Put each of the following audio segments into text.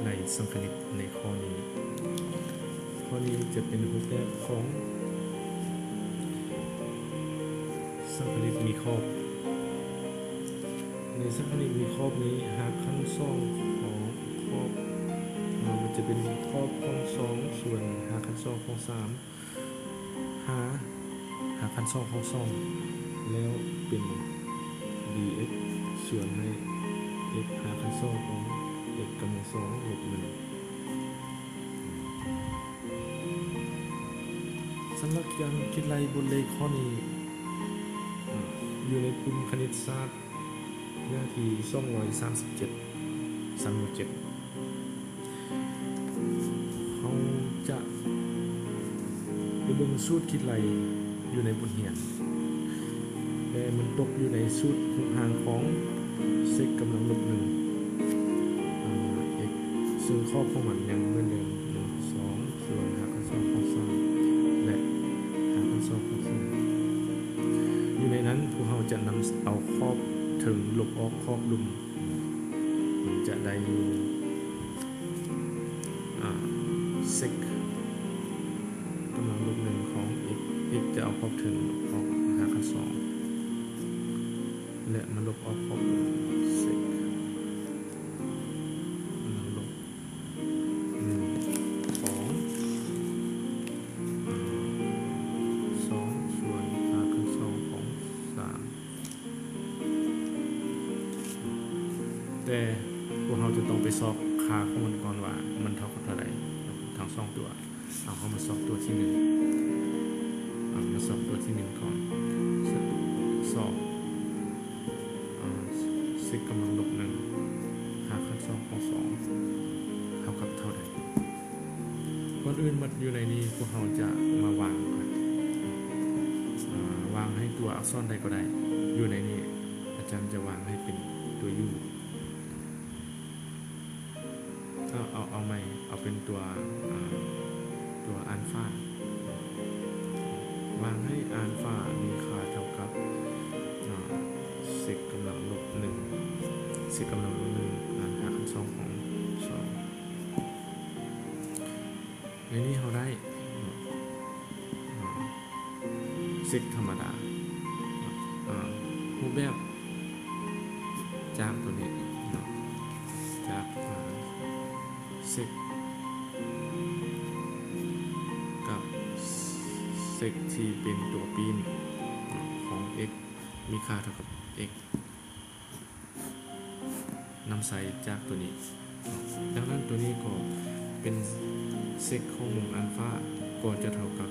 ໄລ່ສັງຄະນິດໃນຂໍ້ນີ້. ຂໍ້ນີ້ຈະເປັນຮູບແບບຂອງສັງຄະນິດມີຂອບ. ໃນສັງຄະນິດມີຂອບນີ້ ຮາກຂັ້ນສອງຂອງຂອບ ເອີ ມັນຈະເປັນຂອບຂອງສອງ ສ່ວນຮາກຂັ້ນສອງຂອງສາມ ຫາ ຫາຂັ້ນສອງຂອງສອງ ແລ້ວເປັນ dx ສ່ວນໃຫ້ x ຫາຂັ້ນສອງຂອງ x ກຳລັງສອງລົບໜຶ່ງ. ສຳລັບການຄິດໄລ່ບົດເລກຂໍ້ນີ້ ເອີ ຢູ່ໃນກຸ່ມຄະນິດສາດ ໜ້າທີສອງຮ້ອຍສາມສິບເຈັດ ຊັ້ນ ມໍເຈັດ ເຮົາຈະໄປເບິ່ງສູດຄິດໄລ່ຢູ່ໃນບົດຮຽນ ແຕ່ມັນຕົກຢູ່ໃນສູດຮູບຮ່າງຂອງ ເຊັກກຳລັງລົບໜຶ່ງ ເອີ x ເຊິ່ງຂອບຂອງມັນຍັງເໝືອນເດີມ ໜຶ່ງ ສອງ ສ່ວນຮາກຂັ້ນສອງຂອງສາມ ແລະ ຮາກຂັ້ນສອງຂອງສາມ. ຢູ່ໃນນັ້ນ ພວກເຮົາຈະນຳເອົາຂອບເທິງລົບອອກຂອບລຸ່ມ ມັນຈະໄດ້ຢູ່ ອາ ເຊັກກຳລັງລົບໜຶ່ງຂອງ x x ຈະເອົາຂອບເທິງອອກ ຮາກຂັ້ນສອງ ແລະ ມາລົບອອກຂອບລຸ່ມ ເຊັກກຳລັງລົບໜຶ່ງຂອງ ອາ ສອງ ສ່ວນຮາກຂັ້ນສອງຂອງສາມ. ແຕ່ພວກເຮົາຈະຕ້ອງໄປຊອກຄ່າຂອງມັນກ່ອນວ່າມັນເທົ່າກັບເທົ່າໃດ ທັງສອງຕົວ. ເອົາ ເຮົາມາຊອກຕົວທີໜຶ່ງ ເອົາ ມາຊອກຕົວທີໜຶ່ງກ່ອນ ຊອກ ອາ ເຊັກກຳລັງລົບໜຶ່ງ ຮາກຂັ້ນສອງຂອງສອງ ເທົ່າກັບເທົ່າໃດ. ກ່ອນອື່ນໝົດ ຢູ່ໃນນີ້ພວກເຮົາຈະມາວາງກ່ອນ ອາ ວາງໃຫ້ຕົວອັກສອນໃດກໍໄດ້. ຢູ່ໃນນີ້ອາຈານຈະວາງໃຫ້ເປັນຕົວ u ເອົາ ເອົາ ເອົາໃໝ່ ເອົາເປັນຕົວ ອາ ຕົວອານຟາ ວາງໃຫ້ອານຟາມີຄ່າເທົ່າກັບ ອາ ເຊັກກຳລັງລົບໜຶ່ງ ເຊັກກຳລັງລົບໜຶ່ງ ອາ ຮາກຂັ້ນສອງຂອງສອງ. ໃນນີ້ເຮົາໄດ້ ເຊັກທຳມະດາ ອາ ຮູບແບບຈາກຕົວນີ້ເນາະ ຈາກ ອາ ເຊັກກັບເຊັກທີ່ເປັນຕົວປີ້ນຂອງ x ມີຄ່າເທົ່າກັບ x ນຳໃຊ້ຈາກຕົວນີ້. ດັ່ງນັ້ນ ຕົວນີ້ກໍເປັນເຊັກຂອງມຸມອານຟາ ກໍຈະເທົ່າກັບ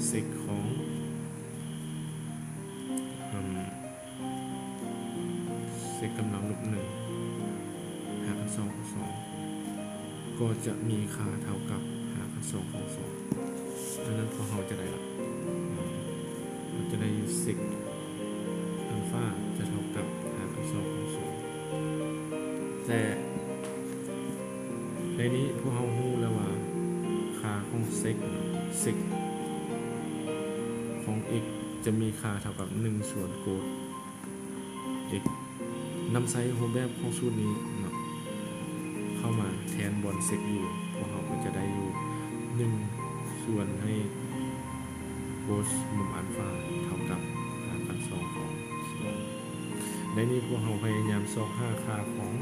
ເຊັກຂອງ ເອີ່ມ ເຊັກກຳລັງລົບໜຶ່ງ ຮາກຂັ້ນສອງຂອງສອງ ກໍຈະມີຄ່າເທົ່າກັບຮາກຂັ້ນສອງຂອງສອງ. ດັ່ງນັ້ນ ພວກເຮົາຈະໄດ້ລະ ເຮົາຈະໄດ້ເຊັກອານຟາຈະເທົ່າກັບຮາກຂັ້ນສອງຂອງສອງ. ແຕ່ໃນນີ້ພວກເຮົາຮູ້ແລ້ວວ່າຄ່າຂອງເຊັກ ເຊັກຂອງ x ຈະມີຄ່າເທົ່າກັບໜຶ່ງສ່ວນໂກດ x ນຳໃຊ້ຮູບແບບຂອງສູດນີ້ເນາະ ເຂົ້າມາແທນບ່ອນເຊັກຢູ່ ພວກເຮົາກໍຈະໄດ້ຢູ່ໜຶ່ງສ່ວນໃຫ້ໂກດມຸມອານຟາເທົ່າກັບຮາກຂັ້ນສອງຂອງສອງ. ໃນນີ້ພວກເຮົາພະຍາຍາມຊອກຫາຄ່າຂອງ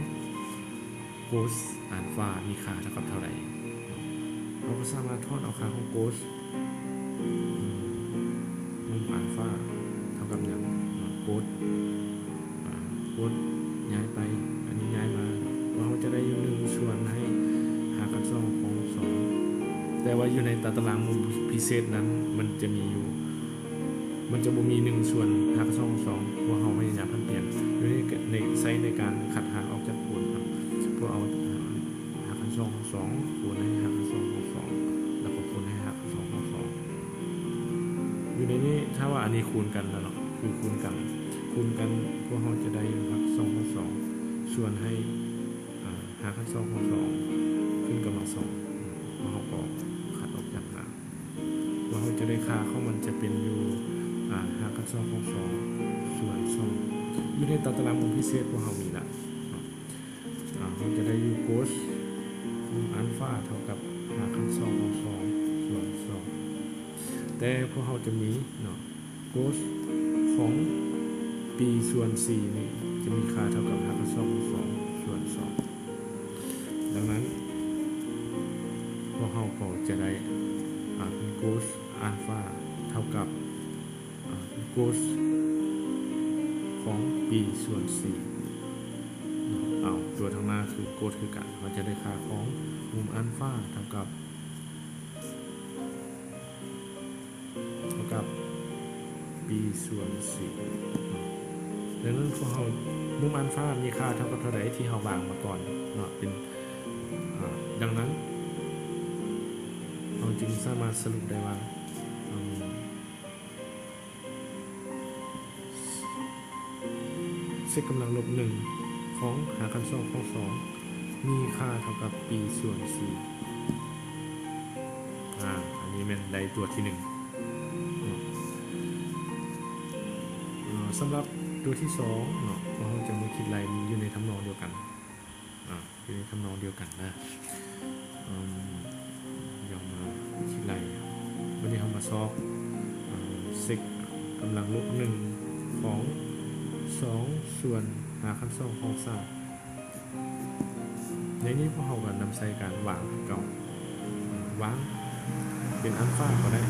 ໂກດອານຟາມີຄ່າເທົ່າກັບເທົ່າໃດ ເຮົາກໍສາມາດຖອນເອົາຄ່າຂອງໂກດ ມຸມອານຟາເທົ່າກັບຫຍັງ ໂກດ ອາ ໂກດຍ້າຍໄປ ອັນນີ້ຍ້າຍມາ ພວກເຮົາຈະໄດ້ຢູ່ໜຶ່ງສ່ວນໃຫ້ຮາກຂັ້ນສອງຂອງສອງ. ແຕ່ວ່າຢູ່ໃນຕາຕະລາງມຸມພິເສດນັ້ນ ມັນຈະມີຢູ່ ມັນຈະບໍ່ມີໜຶ່ງສ່ວນຮາກຂັ້ນສອງຂອງສອງ ພວກເຮົາພະຍາຍາມຜັນປ່ຽນ ໂດຍໃຊ້ໃນການຂັດຮາກອອກຈາກຄູນເນາະ ພວກເຮົາເອົາຮາກຂັ້ນສອງຂອງສອງ ຄູນໃຫ້ຮາກຂັ້ນສອງຂອງສອງ ແລ້ວກໍຄູນໃຫ້ຮາກຂັ້ນສອງຂອງສອງ. ຢູ່ໃນນີ້ ຖ້າວ່າອັນນີ້ຄູນກັນແລ້ວເນາະ ຄືຄູນກັນ ຄູນກັນ ພວກເຮົາຈະໄດ້ຮາກຂັ້ນສອງຂອງສອງ ສ່ວນໃຫ້ ອາ ຮາກຂັ້ນສອງຂອງສອງ ຂຶ້ນກຳລັງສອງ ພວກເຮົາກໍຂັດອອກຈາກມາ ພວກເຮົາຈະໄດ້ຄ່າຂອງມັນຈະເປັນຢູ່ ອາ ຮາກຂັ້ນສອງຂອງສອງ ສ່ວນສອງ. ຢູ່ໃນຕາຕະລາງມຸມພິເສດພວກເຮົາມີລະເນາະ ອາ ເຮົາຈະໄດ້ຢູ່ໂກດ ຟາເທົ່າກັບຮາກຂັ້ນສອງຂອງສອງສ່ວນສອງ ແຕ່ພວກເຮົາຈະມີເນາະ ໂກສຂອງ b ສ່ວນສີ່ນີ້ ຈະມີຄ່າເທົ່າກັບຮາກຂັ້ນສອງຂອງສອງສ່ວນສອງ. ດັ່ງນັ້ນ ພວກເຮົາກໍຈະໄດ້ ອາ ເປັນໂກສອານຟາເທົ່າກັບ ອາ ໂກສຂອງ b ສ່ວນສີ່ເນາະ. ເອົາ ຕົວທາງໜ້າຄືໂກສຄືກັນ ເຮົາຈະໄດ້ຄ່າຂອງມຸມອານຟາເທົ່າກັບ ເທົ່າກັບ b ສ່ວນສີ່ເນາະ. ດັ່ງນັ້ນ ພວກເຮົາ ມຸມອານຟາມີຄ່າເທົ່າກັບເທົ່າໃດທີ່ເຮົາວາງມາກ່ອນເນາະ ເປັນ ອາ ດັ່ງນັ້ນ ເຮົາຈຶ່ງສາມາດສະຫຼຸບໄດ້ວ່າ ອາ ເຊັກກຳລັງລົບໜຶ່ງຂອງຮາກຂັ້ນສອງຂອງສອງ ມີຄ່າເທົ່າກັບ b ສ່ວນສີ່. ອາ ອັນນີ້ແມ່ນໄດ້ຕົວທີໜຶ່ງເນາະ. ເອີ ສຳລັບຕົວທີສອງເນາະ ພວກເຮົາຈະມາຄິດໄລ່ຢູ່ໃນທຳນອງດຽວກັນ. ອາ ຢູ່ໃນທຳນອງດຽວກັນນະ. ເອີ ດຽວມາຄິດໄລ່ ວັນນີ້ເຮົາມາຊອກ ເອີ ເຊັກກຳລັງລົບໜຶ່ງຂອງສອງສ່ວນຮາກຂັ້ນສອງຂອງສາມ. ໃນນີ້ພວກເຮົາກໍນຳໃຊ້ການວາງຄືເກົ່າ ວາງເປັນອານຟາກໍໄດ້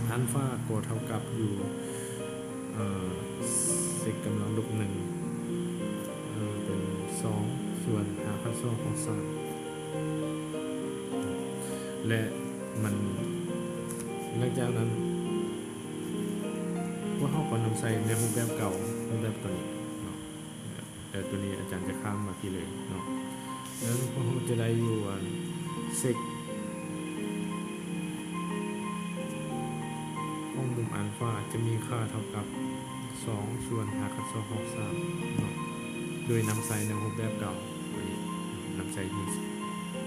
ອານຟາກໍເທົ່າກັບຢູ່ ເອີ ເຊັກກຳລັງລົບໜຶ່ງ ເອີ ເປັນສອງສ່ວນຮາກຂັ້ນສອງຂອງສາມ ແລະ ມັນ ຫຼັງຈາກນັ້ນ ພວກເຮົາກໍນຳໃຊ້ໃນຮູບແບບເກົ່າ ຮູບແບບຕົວນີ້ເນາະ. ແຕ່ຕົວນີ້ອາຈານຈະຂ້າມມາພີ້ເລີຍເນາະ. ແລ້ວພວກເຮົາຈະໄດ້ຢູ່ ອັນ ເຊັກຂອງມຸມອານຟາຈະມີຄ່າເທົ່າກັບສອງສ່ວນຮາກຂັ້ນສອງຂອງສາມເນາະ ໂດຍນຳໃຊ້ໃນຮູບແບບເກົ່າ ຕົວນີ້ນຳໃຊ້ຢູ່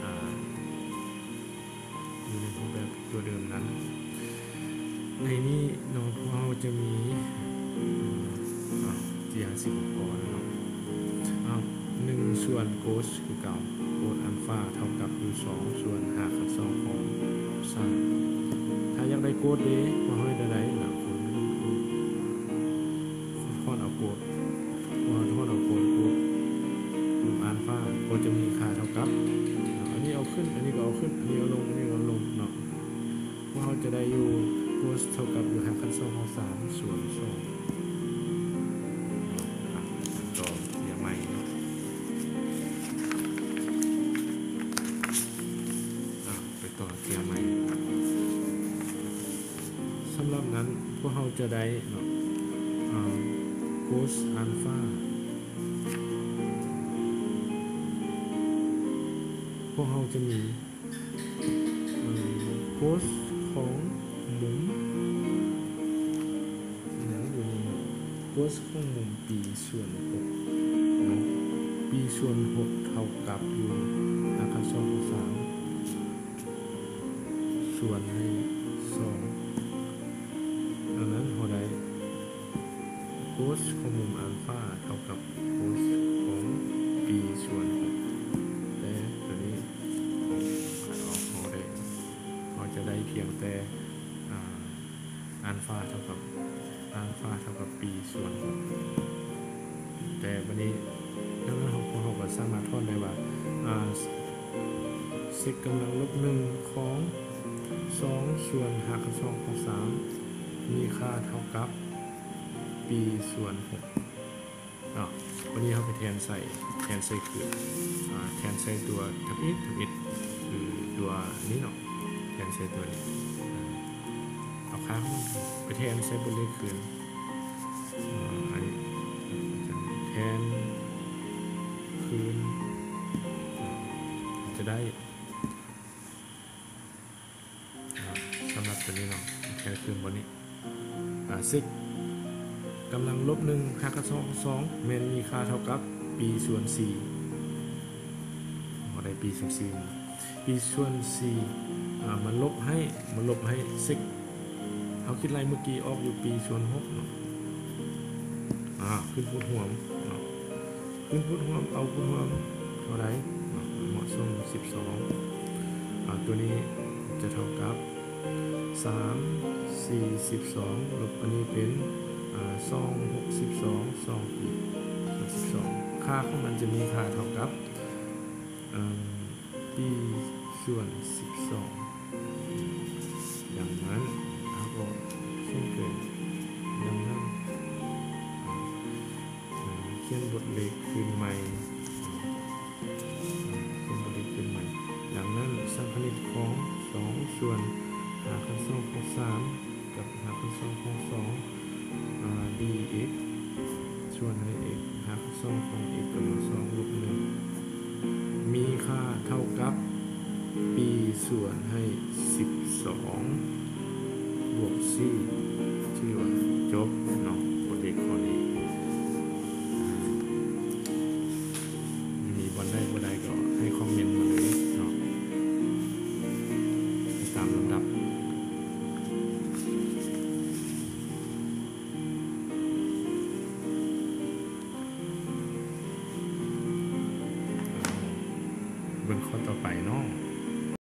ອາ ຢູ່ໃນຮູບແບບຕົວເດີມນັ້ນ. ໃນນີ້ເນາະ ພວກເຮົາຈະມີ ອາ ທີ່ເຮົາຊິປະກອບເນາະ ອາ ໜຶ່ງສ່ວນໂກສຄືເກົ່າ ໂກສອານຟາເທົ່າກັບຢູ່ສອງສ່ວນຮາກຂັ້ນສອງຂອງສາມ. ຖ້າຢາກໄດ້ໂກສເດ ພວກເຮົາເຮັດແນວໃດລະ? ເຮົາຖອນເອົາໂກສ ເຮົາຖອນເອົາໂກສ ໂກສອານຟາກໍຈະມີຄ່າເທົ່າກັບ ອັນນີ້ເອົາຂຶ້ນ ອັນນີ້ກໍເອົາຂຶ້ນ ອັນນີ້ເອົາລົງ ອັນນີ້ເອົາລົງເນາະ. ພວກເຮົາຈະໄດ້ຢູ່ໂກສເທົ່າກັບຢູ່ຮາກຂັ້ນສອງຂອງສາມສ່ວນສອງ. ອາ ຕໍ່ເທື່ອໃໝ່ເນາະ ອາ ໄປຕໍ່ເທື່ອໃໝ່. ສຳລັບນັ້ນ ພວກເຮົາຈະໄດ້ເນາະ ອາ ໂກສອານຟາ ພວກເຮົາຈະມີ ເອີ ໂກສຂອງມຸມ ຫຍັງຢູ່ນີ້ເນາະ ໂກສຂອງມຸມ b ສ່ວນຫົກເນາະ b ສ່ວນຫົກເທົ່າກັບຢູ່ ອາ ຂັ້ນສອງຂອງສາມ ສ່ວນໃຫ້ສອງ. ດັ່ງນັ້ນ ເຮົາໄດ້ໂກສຂອງມຸມອານຟາເທົ່າກັບໂກສຂອງ b ສ່ວນຫົກ ແຕ່ຕົວນີ້ ເຮົາໄດ້ ເຮົາຈະໄດ້ພຽງແຕ່ ອາ ອານຟາເທົ່າກັບ ອານຟາເທົ່າກັບ b ສ່ວນຫົກ. ແຕ່ບັດນີ້ ດັ່ງນັ້ນ ເຮົາ ພວກເຮົາກໍສາມາດຖອນໄດ້ວ່າ ອາ ເຊັກກຳລັງລົບໜຶ່ງຂອງສອງສ່ວນຮາກຂັ້ນສອງຂອງສາມ ມີຄ່າເທົ່າກັບ b ສ່ວນຫົກເນາະ. ບັດນີ້ເຮົາໄປແທນໃສ່ ແທນໃສ່ຄືນ ອາ ແທນໃສ່ຕົວທຳອິດ ທຳອິດ ຄືຕົວນີ້ເນາະ ແທນໃສ່ຕົວນີ້ ອາ ເອົາຄ່າຂອງມັນໄປແທນໃສ່ບົດເລກຄືນ ອາ ອັນນີ້ ແທນຄືນ ຈະໄດ້ ອາ ສຳລັບຕົວນີ້ເນາະ ແທນຄືນບ່ອນນີ້ ອາ ເຊັກກຳລັງລົບໜຶ່ງ ຮາກຂັ້ນສອງຂອງສອງ ແມ່ນມີຄ່າເທົ່າກັບ b ສ່ວນສີ່ ເຮົາໄດ້ b ສ່ວນສີ່ b ສ່ວນສີ່ ອາ ມາລົບໃຫ້ ມາລົບໃຫ້ເຊັກ ເຮົາຄິດໄລ່ມື້ກີ້ອອກຢູ່ b ສ່ວນຫົກເນາະ ອາ ຂຶ້ນພູດຮ່ວມເນາະ ຂຶ້ນພູດຮ່ວມ ເອົາພູດຮ່ວມເທົ່າໃດເນາະ ເໝາະສົມ ສິບສອງ ອາ ຕົວນີ້ຈະເທົ່າກັບ ສາມສີ່ສິບສອງ ລົບອັນນີ້ເປັນ ອາ ສອງຫົກສິບສອງ ສອງປີສອງສິບສອງ ຄ່າຂອງມັນຈະມີຄ່າເທົ່າກັບ ເອີ ປີສ່ວນສິບສອງ. ດັ່ງນັ້ນ ເຮົາກໍຂຽນເກີນ ດັ່ງນັ້ນ ຂຽນບົດເລກຄືນໃໝ່ ຂຽນບົດເລກຄືນໃໝ່. ດັ່ງນັ້ນ ສັງຄະນິດຂອງສອງສ່ວນຮາກຂັ້ນສອງຂອງສາມ ກັບຮາກຂັ້ນສອງຂອງສອງ ອາ dx ສ່ວນໃຫ້ x ຮາກຂັ້ນສອງຂອງ x ກຳລັງສອງລົບໜຶ່ງ ມີຄ່າເທົ່າກັບ ປີສ່ວນໃຫ້ສິບສອງ ບວກສີ່ ຖືວ່າຈົບເນາະ ບົດເລກຂໍ້ນີ້. ມີບ່ອນໃດບໍ່ໄດ້ກໍໃຫ້ຄອມເມັນມາເລີຍເນາະ ໄປຕາມລຳດັບ. ເບິ່ງຂໍ້ຕໍ່ໄປເນາະ.